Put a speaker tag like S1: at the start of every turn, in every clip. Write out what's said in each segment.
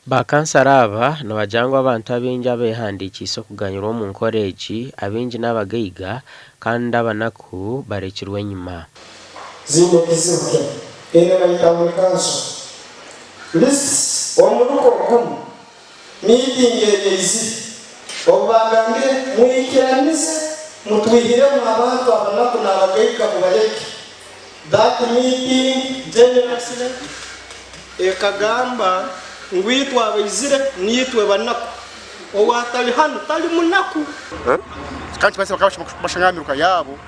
S1: Ba kansara aba nibagira ngu abantu abaingi abehandiikiise okuganyirwa omu nkora egi abaingi n'abagaiga kandi abanaku barekirwe enyima.
S2: Ziine ekizibu kinu. Eno na Town Council lists omuruka ogumu meeting eyeizire obu baagambire mwikiranize mutwihiremu abantu abanaku n'abagaiga mubaleke that meeting generously ekagamba ngu itwe abaizire niitwe banaku owatali hanu tali munaku.
S3: Kandi bakaba bashanga aha miruka yaabo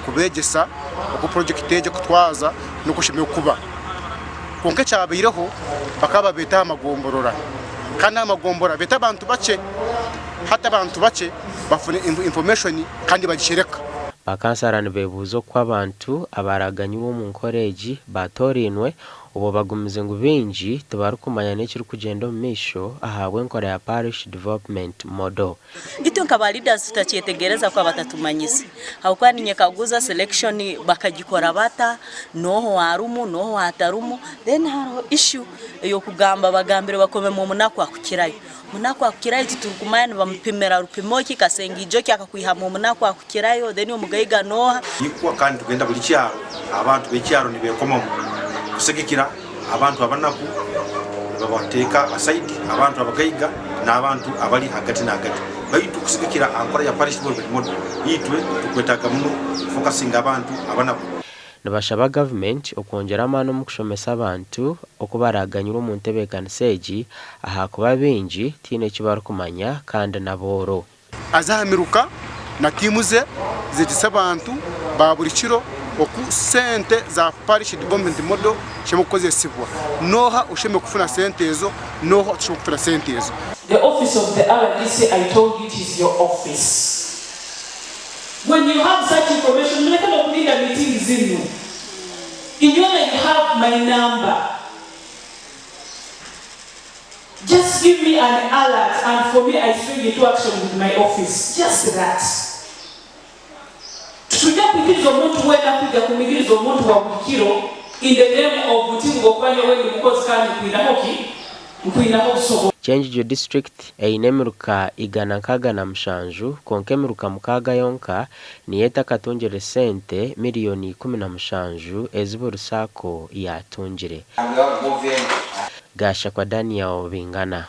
S3: kubeegyesa oku purojekiti egi erikutwaza n'oku eshemereire kuba. Kwonka ekyabaireho bakaba babeeta aha magomborora kandi aha magomborora beeta abantu bakye, hati abantu bakye bafuna information kandi bagishereka.
S1: Bakansara nibebuuza oku abantu abaraganyirwe omu nkora egi baatoorainwe obwo bagumize ngu baingi tibarikumanya n'ekirikugyenda omu maisho ahabw'enkora ya Parish Development Model.
S4: Itwe nka ba leaders tutakyetegereza kuba batatumanyize habwokuba ninyekaguza selection bakagikora bata, noha owarumu noha owatarumu then hariho issue eyokugamba bagambire bakomemu omunaku akukirayo, omunaku akukirayo titurikumanya nibamupimira rupimo ki, kasengeijo ki akakwihamu omunaku akukirayo then omugaiga noha.
S5: Ikwa kandi tugenda buri kyaro abantu b'ekyaro nibekomamu kusigikira abantu abanaku nibabateeka aside abantu abagaiga n'abantu abali hagati n'ahagati. Baitu kusigikira aha nkora ya Parish Development Model itwe tukwetaaga muno kufokasinga abantu abanaku.
S1: Nibashaba gavumenti okwongyera amaani omu kushomesa abantu oku baraaganyirwe omu ntebeekanisa egi ahakuba baingi tihaine eki barikumanya kandi n'abooro.
S3: Aze aha miruka na tiimu ze zegyese abantu ba buri kiro oku sente za Parish Development Model zishemereire kukozesibwa, n'oha oshemereire kufuna sente ezo, n'oha otashemereire kufuna sente ezo.
S6: The office of the RDC I told you it is your office. When you have such information muleke nokulinda meeting zinu. Inywena you have my number. Just give me an alert and for me I swing into action with my office. Just that. Titwija kwikiriza omuntu weena kwija kumigiriza omuntu wa buli kiro in the name of nti ngu okuba nyowe ndi mukozi kandi nkwinaho ki? Nkwinaho obusobozi.
S1: Kyenjojo disiturikiti eine emiruka 167 kwonka emiruka mukaaga yonka niyo etakatungire sente miriyoni 17 ezi buri SACCO yaatungire. Gashakwa Daniel Bingana.